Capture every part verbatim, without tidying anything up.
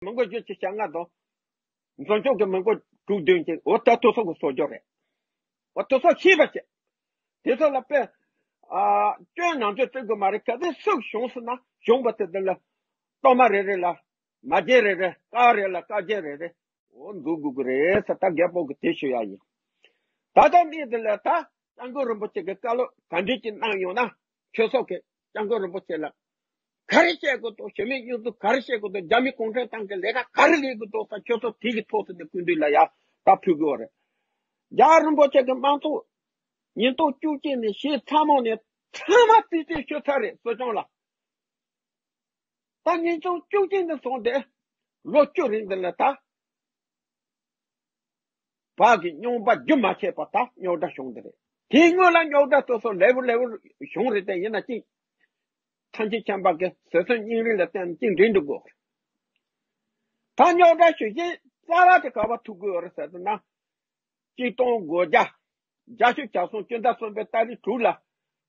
མི་མགོ་བཞི་བཅུ་ཞེ་ལྔ་དང་། འཛིན་སྐྱོང་གི་མི་མགོ་དྲུག་བདུན་ཅན། འོ་ད་དེ་ཚོ་གི་གསོག་རྒྱུ་རེད། འོ་དེ་ཚོ་ཤེས་པ་བྱེད། དེ་ཚོ་ལ་དཔེ། ཨ། སྐྱོན་ནམ་རྒྱུན་བརྩི་དགོས་མ་རེད། གལ་སྲིད་སུ་བྱུང་སོང་ན་བྱུང་བ་དེ་དེ་ལ། གཏོར་མ་རེ་རེ་ལ། མ་བརྗེད་རེ་རེ། བཀའ་རེ་ལ་བཀའ་བརྗེད་རེ་རེ། འོ་འདུག་དགོས་ཀྱི་རེད་ཟེར། ད་རྒད་པོ་གི་དེ་ཞུ་ཡ་ཡིན། ད་ལྟ་གནས་འདི་ལ་ད་སྐྱབས་མགོན་རིན་པོ་ཆེ་གི་བཀའ་སློབ་ག་འདྲ་ཅིག་གནང་ཡོང་ན། ཁྱོད་ཚོ་གི་སྐྱབས་མགོན་རིན་པོ་ཆེ་ལ་ག་རེ་བཤད་དགོས་འདུག། གཞི་མེད་སྙོན་འཛུགས་ག་རེ་བཤད་དགོས་འདུག། རྒྱ་མི་གུང་ཁྲན་ཏང་གི་ལས་ཀ་ག་རེ་ལས་དགོས་འདུག་ཟེར། ཁྱོད་ཚོ་དེ་གི་ཐོག་ཏུ་ནས་སྐུ་མདུན་ལ་ཡར་ད་ཕུལ་དགོས་རེད། རྒྱལ་བ་རིན་པོ་ཆེ་གི་དམངས་གཙོ་ཉིས་སྟོང་བཅུ་གཅིག་ནས་གཞིས་ཚང་མ་ནས་ཚང་མ་རྩིས་སྤྲོད་ཞུས་ཚར་རེད་སྲིད་སྐྱོང་ལ། ད་ཉིས་སྟོང་བཅུ་གཅིག་ནས་བཟུང་སྟེ་ལོ་བཅུ་རིང་འདི་ལ་ད་བག་གི་རྙོག་པ་རྒྱུན་མ་ཆད་པ་ད་རྙོག་དྲ་བྱུང་འདི་རེད། དེའི་སྔོན་ལ་རྙོག་དྲ་སོ་སོ་ལེ་ཝུ་ལེ་ཝུ་བྱུང་རེད་དེ། ཡིན་ན་ཅིག་ཐམས་ཅད་མཁྱེན་པ་གི་ཟེར་སེམས་སྙིང་རུས་ལ་བརྟེན་ནས་ཅིག་འགྲིག་འགྲོ་དགོས། ད་རྙོག་དྲ་ཞུ་བཞིན་རྩ་བ་དེ་ག་པར་ཐུག་དགོས་རེད་ཟེར་ན། གཅིག་སྟོང་དགུ་བརྒྱ་བརྒྱད་ཅུ་གྱ་གསུམ་སྤྱི་ཟླ་གསུམ་པའི་ཏ་རིག་དྲུག་ལ་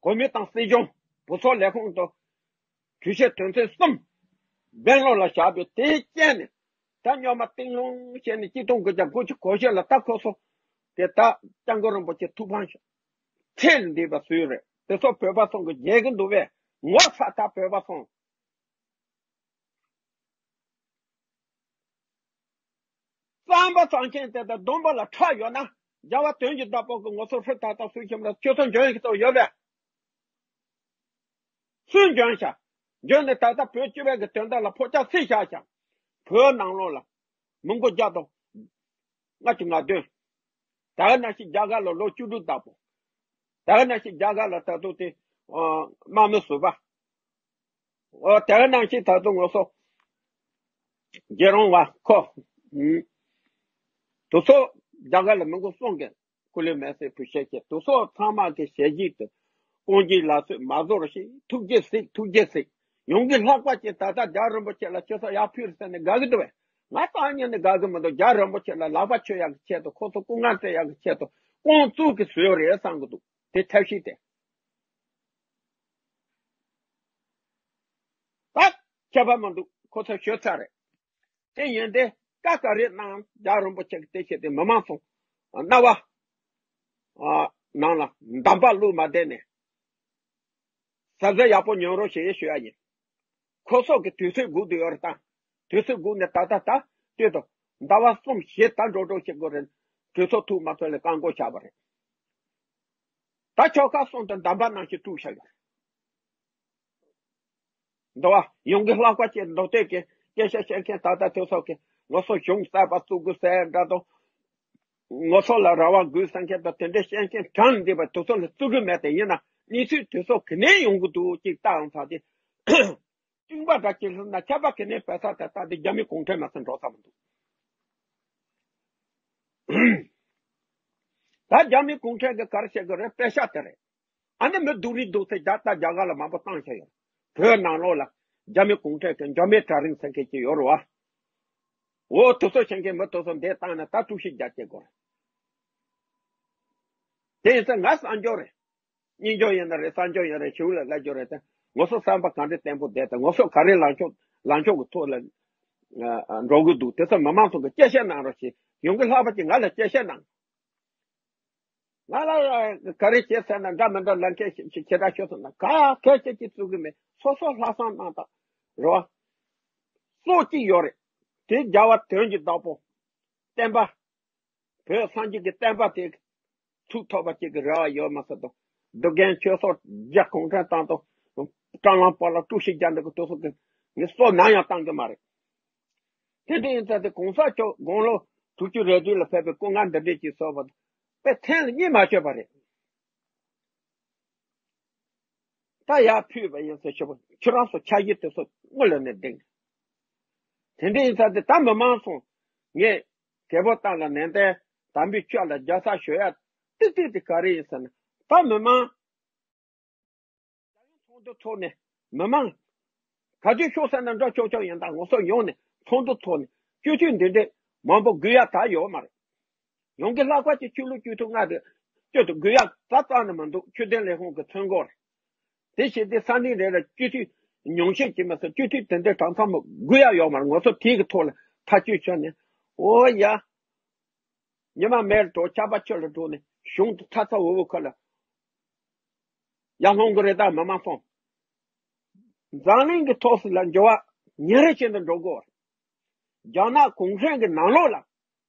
གོ་མིན་ཏང་སྲིད་གཞུང་བུ་སོག་ལས་ཁུངས་དང་གྲོས་ཆོད་དོན་ཚན་གསུམ་སྦེང་ལོར་ལ་བཞག་པའི་དེའི་རྐྱེན་ནས། ད་རྙོག་མ་གཏིང་ལྷུང་བྱས་ནས་གཅིག་སྟོང་དགུ་བརྒྱ་དགུ་བཅུ་གོ་བཞི་ལ་ད་ཁོ་ཚོ་དེ་ད་སྐྱབས་མགོན་རིན་པོ་ཆེ་ཐུགས་ཕམ་ཞིག་ཚད་ལས་འདས་པ་བཟོས་རེད། དེ་ཚོ་བོད་པ་ཚོ་གི་རྒྱལ་གི་འདུག་བས། ངོ་ཚ་ད་བོད་པ་ཚོ། རྩམ་པ་རྩམ་ཁྱེར་དེ་དང་སྡོང་པོ་ལ་ཁྲག་ཡོད་ན། རྒྱལ་བ་དོན་གྱི་བདག་པོ་གི་ངོ་སོ་ཧྲིལ་ཏག་ཏག་སུ་ཁྱིམ་ལ་ཁྱོད་ཚོ་འཇོན་གྱི་ཐོག་ཡོད་པས། སུས་འཇོན་ཤག། འཇོན་ནས་ད་ལྟ་བོད་སྤྱི་བའི་གི་དོན་དག་ལ་ཕོ་ཅག་སྲིད་བཞག་ཤག། བོད་ནང་ལོགས་ལ་མི་མགོ་བརྒྱ་དང་ལྔ་བཅུ་ང་བདུན། ད་ག་ནང་བཞིན་རྒྱ་གར་ལ་ལོ་བཅུ་དྲུག་བདག་པོ། ད་ག་ནང་བཞིན་རྒྱ་གར་ལ་ད་དུང་དེ་དམག་མི་ཟུར་པ། འོ་དེ་ག་ནང་བཞིན་ད་དུང་ངོ་སོ་རྒྱལ་རོང་བ་ཁོ། ཨུམ། དེ་ཚོ་རྒྱ་གར་ལ་མི་མགོ་གསུམ་གི་སྐུ་ལས་མེད་སའི་བུ་ཤེས་ཀྱི། དེ་ཚོ་ཚང་མ་གི་ཞལ་གྱིས་དེ་དཀོན་གྱི་ལ་སོད་མ་བཟོ་ར་ཞིག། ཐུགས་རྗེ་གཟིགས། ཐུགས་རྗེ་གཟིགས། ཡོངས་ཀྱི་ལྷག་པ་ཅན་ད་ལྟ་རྒྱལ་རིན་པོ་ཆེ་ལ་ཁྱོད་ཚོ་ཡར་ཕུལ་ཟེར་ནས་དགའ་གི་འདུག་བས། ང་སང་ཉིན་ནས་དགའ་གི་མི་འདུག། རྒྱལ་རིན་པོ་ཆེ་ལ་ལག་པ་མཆོད་ཡག་གི་ཆེད་དུ། ཁོ་ཚོ་སྐུ་ངལ་སེལ་ཡག་གི་ཆེད་དུ་ཁོང་བཙུགས་ཀྱི་བཟོས་རེད་བསམ་གི་འདུག། དེ་ཐབས་ཤེས་དེ། ད་ཁྱད་པར་མི་འདུག། ཁོ་ཚོ་ཤོད་ཚར་རེད། དེ་ཡིན་ཏེ་བཀའ་ག་རེ་གནང་། རྒྱལ་རིན་པོ་ཆེ་གི་དེ་བྱས་ཏེ་མི་མང་ཚོ་རྣ་བ་ནང་ལ་འདམ་བག་བླུགས་མ་བསྡད་ནས། གཟབ་གཟབ་ཡག་པོ་ཉོན་རོགས་ཞེས་ཞུ་ཡ་ཡིན། ཁོ་ཚོ་གི་དུས་ཚོད་སྒུག་བསྡད་ཡོད་རེད་ད། དུས་ཚོད་སྒུག་ནས་ད་ལྟ་ད་ལྟོས་དང་། ཟླ་བ་གསུམ་བཞི་ད་འགྲོ་འགྲོ་བྱེད་དགོས་རེད། གྲོས་ཚོགས་ཐུགས་མ་ཚོད་ལ་བཀག་འགོག་བྱས་པ་རེད། ད་ཆོལ་ཁ་གསུམ་དུ་འདམ་བག་ནང་བཞིན་བཀྲུས་བཞག་ཡོད་རེད། འདུག་བ། ཡོངས་ཀྱི་ལྷག་པ་ཅན་མདོ་སྟོད་ཀྱི་སྐད་ཆ་བཤད་མཁན། ད་ལྟ་དེ་ཚོ་གི་ངོ་སོ་གཞུང་གསར་པ་བཙུགས་དགོས་ཟེར་འདྲ་དང་། ངོ་སོ་ལ་རེ་བ་དགོས་ཟེར་མཁན་དང་། དེ་འདྲའི་བཤད་མཁན་གྲངས་འདས་པ་དེ་ཚོ་ལ་བརྩི་གི་མེད་དེ། ཡིན་ན་གནས་ཚུལ་དེ་ཚོ་ག་ནས་ཡོང་གི་འདུག་ཅིག་ལྟ་ཡོང་ཚར་དེ། བཅིངས་པ་འདྲ་ཅིག་ལྷུང་ན་ཁྱབ་པ་ག་ནས་བས་ས་དེ་ལྟ་དེ་རྒྱ་མི་གུང་ཁྲན་མ་ཟིན་འགྲོ་ས་མི་འདུག། ད་རྒྱ་མི་གུང་ཁྲན་གྱིས་ག་རེ་བཤད་གི་རེད། པེ་ཤག་དེ་རེད། ཨ་ནི་མི་སྡུག་རིགས་སྡུག་ཚེ་རྒྱ་ད་རྒྱ་གར་ལ་མང་པོ་བཏང་བཞག་ཡོད། བོད་ནང་ལོགས་ལ་རྒྱ་མི་གུང་ཁྲན་གྱི་འཇོན་མེད་གྲལ་རིམ་ཟེར་མཁན་ཅིག་ཡོད་རེད་བ། འོ་དེ་ཚོ་བྱེད་མཁན་མི་དེ་ཚོ་འདས་བཏང་ན་ད་དཀྲུག་ཤིང་རྒྱག་བྱེད་དགོས་རེད། དེ་ཡིན་ཙང་ང་གསར་འབྱོར་རེད། གཉིས་འབྱོར་ཡིན་ན་རེད། གསར་འབྱོར་ཡིན་ན་རེད། ཞུ་ལ་ལ་འབྱོར་རེད་དེ། ངོ་སོ་བསམ་པ་གང་འདྲ་བརྟན་པོ་བསྡད་དེ། ངོ་སོ་ག་རེ་ལངས་ཕྱོགས་ལངས་ཕྱོགས་ཀྱི་ཐོག་ལ་འགྲོ་གི་འདུག། དེ་ཚོ་མི་མང་ཚོ་གི་སྐྱེ་བཤད་གནང་རོགས་ཞེས། ཡོངས་ཀྱི་ལྷག་པ་ཅིག་ང་ལ་སྐྱེ་བཤད་གནང་། ང་ལ་ག་རེ་བྱེད་ཟེར་ན། འདྲ་མི་འདྲ་ལབ་མཁན་ཞིག་ཞིག་ཁྱེད་རང་ཤོད་སོང་ན་ག་གལ་ཆེ་ཅིག་བཙུགས་གི་མེད། སོ་སོ་ལྷག་བསམ་གནང་དང་རེད་བ། སྲོག་གཅིག་ཡོད་རེད། དེ་རྒྱལ་བ་དོན་གྱི་བདག་པོ་བསྟན་པ། བོད་སངས་རྒྱས་ཀྱི་བསྟན་པ་དེ་ཚུགས་ཐུབ་པ་ཅིག་གི་རེ་བ་ཡོད་མ་ཟད་དོ། སྡུག་རྒན་ཆོས་སོགས་རྒྱ་གུང་ཁྲན་ཏང་དང་སྲང་ལམ་བར་ལ་དཀྲུག་ཤིང་རྒྱག་འདི་གི་དུས་སུ་གི་ངས་སོ་ནམ་ཡང་བཏང་གི་མ་རེད། དེ་འདྲ་ཡིན་ཙང་དེ་གོང་ས་མཆོག་དགུང་ལོ་དྲུག་ཅུ་རེ་བདུན་ལ་ཕེབས་པའི་སྐུ་ངལ་འདི་འདྲས་ཀྱིས་གསོལ་བ་དཔེ་ཐེངས་ལ་གཉིས་མ་བྱས་པ་རེད། ད་ཡར་ཕུལ་བ་ཡིན་ཟེར་ཞུ་བ། ཁྱོད་རང་ཚོ་འཆར་གཞི་དེ་ཚོ་དངུལ་ལ་ནས་འདེང་། དེ་འདྲ་ཡིན་ཙང་དེ་ད་མི་མང་ཚོ་ངས་རྒད་པོ་ཏང་ལ་ནན་ཏན་དམ་པའི་ཆོས་ལ་རྒྱལ་ས་ཞུ་ཡ་ཏིག་ཏིག་དེ་ག་རེ་ཡིན་ཟེར་ན། ད་མི་མང་ཚོགས་འདུ་ཚོགས་ནས་མི་མང་ག་དུས་ཤོག་ཟེར་ན་འགྲོ་ཆོག་ཆོག་ཡིན། ད་ངོ་སོ་ཡོང་ནས་ཚོགས་འདུ་ཚོགས་ནས་སྤྱི་འཐུས་འདི་འདྲས་མང་པོ་དགོས་ཡ་ད་ཡོད་མ་རེད། ཡོངས་ཀྱི་ལྷག་པ་ཅིག་ཆོས་ལུགས་སྤྱི་འཐུས་ལྔ་རེ་སྤྱི་འཐུས་དགོས་ཡ་རྩ་རྩ་ནས་མི་འདུག། ཆོས་དོན་ལས་ཁུངས་ཀྱི་ཚོན་སྐོར་རེད། དེ་བྱས་ཏེ་ས་གནས་རེ་ལ་སྤྱི་འཐུས་ ཉུང་ཤས་ཀྱིས་མ་ཟད་སྤྱི་འཐུས་དེ་འདྲའི་གྲངས་ཚང་མ་དགོས་ཡ་ཡོད་མ་རེད། ང་ཚོ་དེའི་གི་ཐོག་ལ་ཐག་གཅོད་བྱས་ནས། འོ་ཡ། ཉི་མ་མེར་འགྲོ། ཆར་པ་ཆུ་ལ་འགྲོ་ནས་གཞུང་དེ་ཚ་ཚ་འུར་འུར་ཁ་ལ་ཡར་ལྷུང་གི་རེད། ད་མི་མང་སོང་། འཛམ་གླིང་གི་ཐོག་སུ་ལ་འགྱུར་བ་ཉིན་རེ་བཞིན་དུ་འགྲོ་གི་ཡོད་རེད། རྒྱ་ནག་གུང་ཁྲན་གྱི་ནང་ལོགས་ལ་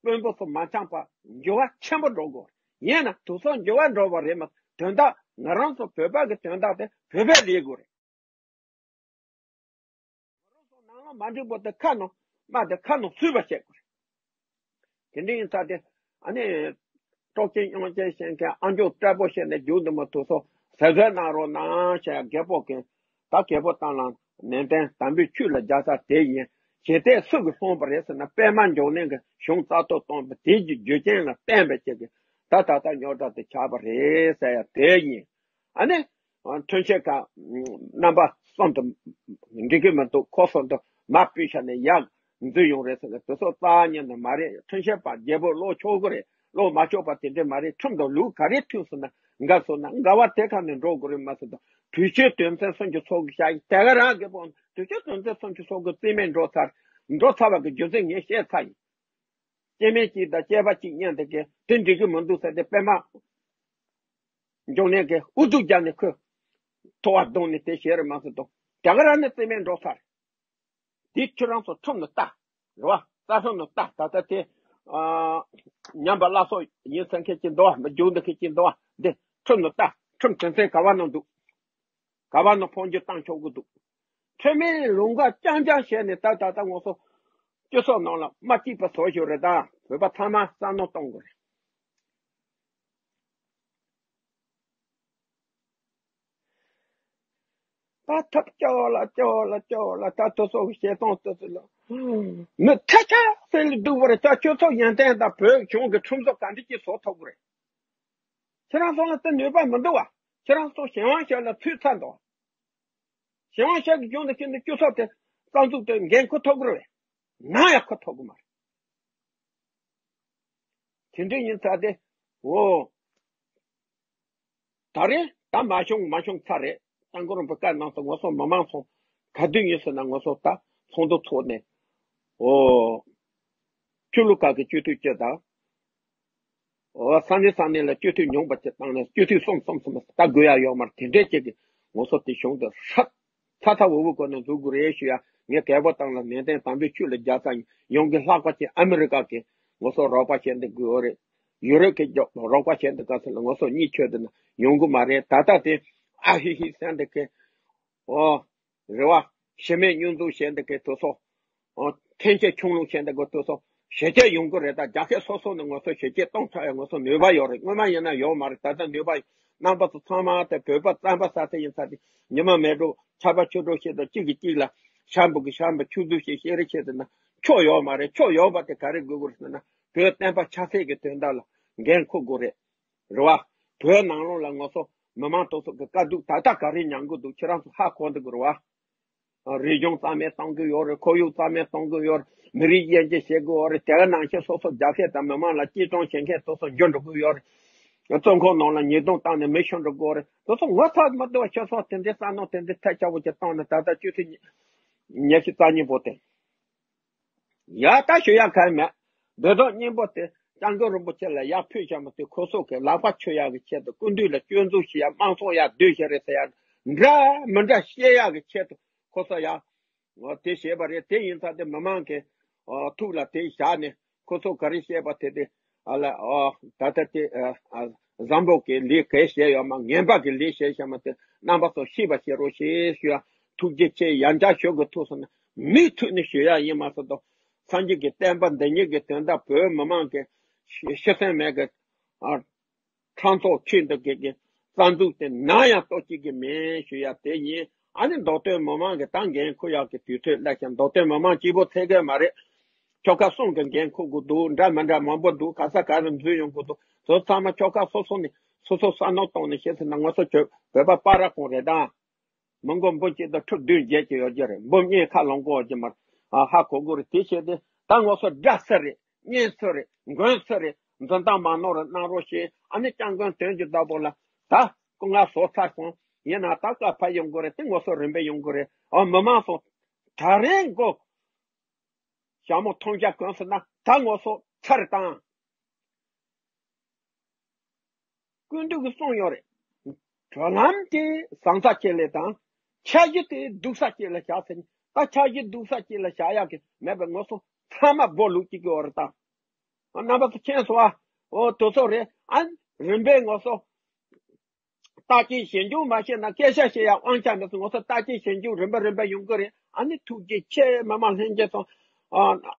དཔོན་པོ་ཚོ་མ་འཆམ་པར་འགྱུར་བ་ཆེན་པོ་འགྲོ་དགོས། ཡིན་ན་དུས་སང་འགྱུར་བ་འགྲོ་བ་རེད་མ། དོན་དག་ང་རང་ཚོ་བོད་པ་གི་དོན་དག་དེ་བོད་པས་ལས་དགོས་རེད། ང་རང་ཚོ་ནང་ལ་མ་འགྲིག་པོ་དེ་ཁ་ནང་མ་དེ་ཁ་ནང་ཚུད་པ་བྱེད་དགོས་རེད། དེ་འདྲ་ཡིན་ཙང་དེ་ཨ་ནི། སྲོག་ཅན་གཡང་ཅན་བཤད་མཁན་ཨ་མཆོག་སྤྲད་པོ་བཤད་ནས་རྒྱུགས་འདི་མ་ཐུབ་སོང་། ཟེར་ཟེར་གནང་རོགས་གནང་བྱས་རྒད་པོ་གིས། ད་རྒད་པོ་བཏང་ལ་ནན་ཏན་དམ་པའི་ཆོས་ལ་རྒྱལ་ས་དེ་ཡིན། ཞི་བདེ་སུ་གིས་སློང་པ་རེད་ཟེར་ན་པདྨ་འབྱུང་གནས་ཀྱི་གཞུང་རྩ་གཏོར་བཏང་བ་དེ་གི་རྒྱུ་རྐྱེན་ལ་བརྟེན་པའི་ཆེད་ཀྱི་ད་ད་ལྟ་རྙོག་དྲ་དེ་ཆགས་པ་རེད་ཟེར་ཡ་དེ་ཡིན། ཨ་ནི། ཨ། ཁྲིམས་ཆད་ཁག་རྣམ་པ་གསུམ་དུ་འགྲིག་གི་མི་འདུག་ཁོ་གསུམ་དུ་མར་ཕུད་བྱས་ནས་ཡར་འཛུལ་ཡོང་རེད་ཟེར་ནས་དེ་ཚོ་རྩ་བ་ཉིད་ནས་མ་རེད། ཁྲིམས་ཆད་པ་རྒྱལ་པོ་ལོག་ཆོག་གི་རེད། ལོག་མ་ཆོག་པ་དེ་འདྲས་མ་རེད། ཁྲིམས་དང་ལུགས་ག་རེ་མཐུན་སོང་ན་འགལ་སོང་ན་འགལ་བ་དེ་ག་ནས་འགྲོ་དགོས་རེད་མ་ཟེར་དང་། དུས་ཆེན་དོན་ཚན་སུམ་ཅུ་སོ་དགུ་བཞག་ཡིན། དེ་ག་རང་རྒད་པོ་དུས་ཆེན་དོན་ཚན་སུམ་ཅུ་སོ་དགུ་རྩིས་མེད་འགྲོ་ཚར། འགྲོ་ཚར་བ་གི་རྒྱུ་མཚན་ངས་བཤད་ཚར་ཡིན། སྐྱེ་དམན་གཅིག་དང་སྐྱེས་པ་གཅིག་མཉམ་དུ་གི་དེ་འགྲིག་གི་མི་འདུག་ཟེར་ཏེ་པདྨ་འབྱུང་གནས་ཀྱིས་ཨུ་ཚུགས་རྒྱབ་ནས་ཁོས་ཐོ་བ་བརྡུངས་ནས་དེ་བྱས་རེད་མ་ཟེར་དང་། དེ་ག་རང་ནས་རྩིས་མེད་འགྲོ་ཚར། དེ་ཁྱོད་རང་ཚོ་ཁྲིམས་ནང་ལྟ། རེད་བ། རྩ་ཁྲིམས་ནང་ལྟ། ད་ལྟ་དེ། ཨ། ཉམས་པ་སླར་གསོ་ཡིན་ཟེར་མཁན་གཅིག་འདུག་བ། མི་རྒྱུགས་འདི་མཁན་གཅིག་འདུག་བ། འདི་ཁྲིམས་ནང་ལྟ། ཁྲིམས་དོན་ཚན་ག་བ་ནང་འདུག་ག་བ་ནང་འཕོ་འགྱུར་བཏང་ཆོག་གི་འདུག་ཁྲིམས་མིན་ལུང་པ་རྐྱང་རྐྱང་བྱས་ནས་ད་ད་ལྟ་ང་ཚོ་སྤྱི་ཚོགས་ནང་ལ་མ་སྐྱིད་པ་བཟོ་ཞོར་རེད། ད་བོད་པ་ཚང་མ་བསམ་བློ་གཏོང་དགོས་རེད། ད་ཐབས་སྐྱོ་ལ་སྐྱོ་ལ་སྐྱོ་ལ། ད་དེ་ཚོ་གི་བཤད་སྟངས་དེ་ཚོ་ལ་མི་ཐ་ཆད་ལ་སྡུག་པ་རེད། ད་ཁྱོད་ཚོ་ཡོན་ཏན་དང་བོད་གཞུང་གི་ཁྲིམས་སྲོལ་ག་འདྲ་ཅིག་བཟོ་ཐུབ་ཀྱི་རེད། ཁྱེད་རང་ཚོ་ལ་དེ་ནུས་པ་མི་འདུག་བ། ཁྱེད་རང་ཚོ་གཞན་དབང་ཤོར་ལ་ཚུད་ཚར་འདུག་གཞན་དབང་ཤོར་གྱི་རྒྱུ་མཚན་གྱིས་ནི་སྤྱི་ཚོགས་དེ་རྩ་འཛུགས་དེ་འགན་འཁུར་ཐུབ་ཀྱི་རེད། ནམ་ཡང་འཁུར་ཐུབ་ཀྱི་མ་རེད། དེ་འདྲ་ཡིན་ཙང་དེ། འོ། ད་རེས་ད་མ་བྱུང་མ་བྱུང་ཚར་རེད། སྐྱབས་མགོན་རིན་པོ་ཆེ་བཀའ་གནང་སོང་། ང་ཚོ་མི་མང་ཚོ་ག་དུས་ཡིན་ཟེར་ན་ང་ཚོ་ད་ཚོགས་འདུ་ཚོགས་ནས། འོ། ཆོས་ལུགས་ཁག་གི་སྤྱི་འཐུས་སྤྱི་དང་། འོ། ས་གནས་ས་གནས་ལ་སྤྱི་འཐུས་ཉུང་བ་ཅིག་བཏང་ནས་སྤྱི་འཐུས་གསུམ་གསུམ་གསུམ་ལ་ལྟ་དགོས་ཡ་ཡོད་མ་རེད། དེ་འདྲས་ཅིག་གིས་ང་ཚོ་དེ་གཞུང་དེ་ཧྲབ་ཚ་ཚ་འུར་འུར་སྒོ་ནས་འཛུགས་དགོས་རེད་ཞུ་ཡ། ངས་རྒད་པོ་བཏང་ལ་ནན་ཏན་དམ་པའི་ཆོས་ལ་རྒྱལ་ས་ཡིན། ཡོང་གི་ལྷག་པ་ཅིག་ཨ་མི་རི་ཀ་གིས་ང་ཚོ་རོགས་པ་བྱས་འདི་དགོས་རེད། ཡུ་རོབ་ཀྱི་རོགས་པ་བྱས་འདི་ག་ཚོད་ལ་ང་ཚོ་གཉིད་ཆོད་འདི་ན་ཡོང་གི་མ་རེད། ད་ལྟ་དེ་ཨ་ཧི་ཧི་ཟེར་འདི་གི། འོ། རེད་བ། གཞི་མེད་སྙོན་འཛུགས་བྱས་འདི་གའི་དུས་སོ། འོ། འཐེན་འཁྱེར་ཆུང་ལུང་བྱས་འདི་གའི་དུས་སོ། ཞི་རྒྱས་ཡོང་གི་རེད། ད་རྒྱལ་ཁབ་སོ་སོ་ནས་ང་ཚོ་ཞི་རྒྱས་གཏོང་ཐུབ་ཡ་ང་ཚོ་ནུས་པ་ཡོད་རེད། སྔོན་མ་ཡིན་ན་ཡོད་མ་རེད། ད་ལྟ་ནུས་པ་ཡོད། རྣམ་པ་ཚོ་ཚང་མ་དེ་བོད་པ་རྩམ་པ་ཟ་ས་ཡིན་ས་དེ་ཉི་མ་མེ་འགྲོ་ཆར་པ་ཆུ་འགྲོ་བྱེད་དང་གཅིག་གིས་གཅིག་ལ་ཤམ་བུ་གིས་ཤམ་བུ་ཆུ་འཛུལ་བྱེད་བཤད་རེས་བྱེད་དེ་ན་ཆོ་ཡོད་མ་རེད། ཆོ་ཡོད་པ་དེ་ག་རེ་དགོས་དགོས་རེད་ཟེར་ན་བོད་བསྟན་པ་ཆབ་སྲིད་ཀྱི་དོན་དག་ལ་འགན་འཁུར་དགོས་རེད། རེད་བ། བོད་ནང་ལོགས་ལ་ང་ཚོ་མི་མང་དེ་ཚོ་གི་དཀའ་སྡུག་ད་ལྟ་ག་རེ་མྱངས་གི་འདུག་ཁྱེད་རང་ཚོ་ཧ་གོ་འདུག་གི་རེད་བ། རིག་གཞུང་རྩ་མེད་གཏོང་གི་ཡོད་རེད། ཁོར་ཡུག་རྩ་མེད་གཏོང་གི་ཡོད་རེད། མི་རིགས་དབྱེ་འབྱེད་བྱེད་ཀྱི་ཡོད་རེད། དེ་ག་ནང་བཞིན་སོ་སོ་རྒྱལ་ཁབ་དང་མི་མང་ལ་གཅེས་སྐྱོང་བྱེད་མཁན་དེ་ཚོ་འཇུ་འགྲོ་གི་ཡོད་རེད། བཙོན་ཁང་ནང་ལ་ཉེས་རྡུང་བཏང་ནས་མི་ཤི་འགྲོ་གི་ཡོད་རེད། དེ་ཚོ་ངོ་ཚ་མི་འདུག་བ། ཁྱེད་ཚོ་དེ་འདྲའི་བསམ་བློ་དེ་འདྲའི་ཐལ་ཆེ་བོ་ཅིག་བཏང་ནས་ད་ལྟ་བཅུ་ཚེས་ཉི་ཤུ་རྩ་གཉིས་པོ་དེ། ཡ་ད་ཞུ་ཡ་གང་མེད། འདོད་ཐོག་སྙིང་པོ་དེ་སྐྱབས་མགོན་རིན་པོ་ཆེ་ལ་ཡར་ཕུལ་བྱ་མ་ཐུབ། ཁོ་ཚོ་གི་ལག་པ་ཆོད་ཡག་གི་ཆེད་དུ་སྐུ་མདུན་ལ་སྐྱོན་འཛུགས་བྱེད་ཡ། དམངས་གཙོ་ཡར་སྡུད་བྱེད་རེད་ཟེར་ཡ་འདྲ་མི་འདྲ་བཤད་ཡག་གི་ཆེད་དུ་ཁོ་ཚོ་ཡར་དེ་བྱས་པ་རེད། དེ་ཡིན་ཙང་དེ་མི་མང་གི་ཐུགས་ལ་དེ་བཞག་ནས་ཁོ་ཚོ་ག་རེ་བཤད་པ་དེ་དེ་ཨ་ལ་ཨ་ད་ལྟ་དེ་ཨ་བཟང་པོ་གི་ལས་ག་རེ་བྱས་ཡོད་མ། ངན་པ་གི་ལས་བྱས་བྱ་མ་དེ་རྣམ་པ་ཚོ་ཤེས་པ་བྱེད་རོགས་ཞེས་ཞུ་ཡ། ཐུགས་རྗེ་ཆེ། ཡང་བསྐྱར་ཞུ་དགོས་ཐུག་སོང་ན། མིག་ཐུག་ནས་ཞུ་ཡ་ཡིན་མ་སོང་དང་། སངས་རྒྱས་ཀྱི་བསྟན་པ་འདི་ཉིད་ཀྱི་དོན་དག་བོད་མི་མང་གི་ཤི་གསོན་མེད་ཀྱི་ཨ་ཕྲག་དོག་ཆེ་འདུག་གི་གི་རྩ་འཛུགས་དེ་ནམ་ཡང་གཏོར་བཅུག་གི་མེད་ཞུ་ཡ་དེ་ཡིན། ཨ་ནི་མདོ་སྟོད་མི་མང་གི་ད་འགན་འཁུར་ཡག་གི་དུས་ཚོད་སླེབས་ཤག་མདོ་སྟོད་མི་མང་གཅིག་པོ་ཚད་གས་མ་རེད། ཆོལ་ཁ་གསུམ་གྱི་འགན་འཁུར་དགོས་འདུག་འདྲ་མི་འདྲ་མང་པོ་འདུག་ག་ས་ག་ནས་འཛུལ་ཡོང་དགོས་འདུག་དེ་ཚང་མ་ཆོལ་ཁ་སོ་སོ་ནས་སོ་སོ་བསམ་བློ་གཏོང་ནས་བཤད་ཟིན་ན་ང་ཚོ་བོད་པ་སྤ་ར་ཁོང་རེད་ད། མི་མགོ་འབུམ་གཅིག་དང་ཁྲི་བདུན་བརྒྱད་ཀྱི་ཡོད་ཀྱི་རེད། འབུམ་གཉིས་ཁ་ལོངས་གོ་ཡོད་ཀྱི་མ་རེད། ཨ་ཧ་གོ་དགོས་རེད། དེ་བྱས་ཏེ་ད་ང་ཚོ་དགྲ་སུ་རེད། གཉེན་སུ་རེད། མགོན་སུ་རེད། འཛིན་སྟངས་མ་ནོར་རེ་གནང་རོགས་ཞེས་ཨ་ནི་སྐྱབས་མགོན་དོན་གྱི་བདག་པོ་ལ་ད་སྐུ་ངལ་གསོ་ཚར་སོང་། ཡིན་ན་ད་བཀའ་ཕབ་ཡོང་གི་རེད། དེ་ངོ་སོ་རིམ་པས་ཡོང་གི་རེད། ཨ་མི་མང་སོ་ད་རེས་འགོ་ཞྭ་མོ་མཐོང་རྒྱ་གོན་སོང་ན་ད་ངོ་སོ་ཚར་དང་། སྐུ་མདུན་གྱིས་གསུངས་ཡོད་རེད། གྲོལ་ལམ་དེ་བཟང་ས་ཅིག་ལ་དང་། འཆར་གཞི་དེ་སྡུག་ས་ཅིག་ལ་བཞག་ཟེར། ད་འཆར་གཞི་སྡུག་ས་ཅིག་ལ་བཞག་ཡག་གི་མེད་པའི་ངོ་སོ་ཚང་མ་སྦོ་ལུག་ཅིག་གི་འོག་རེད་ད། རྣམ་པ་ཚོ་མཁྱེན་སོང་ཨ། འོ་དེ་ཚོ་རེད་ཨ། རིམ་པས་ངོ་སོ་བརྟག་དཔྱད་ཞིབ་འཇུག་མ་བྱས་ན་སྐད་ཆ་བཤད་ཡག་དབང་ཆ་མེད་སོང་། ངོ་སོ་བརྟག་དཔྱད་ཞིབ་འཇུག་རིམ་པ་རིམ་པ་ཡོང་གི་རེད། ཨ་ནི་ཐུགས་རྗེ་ཆེ། མི་མང་ལྷན་རྒྱས་ཚོ། ཨ།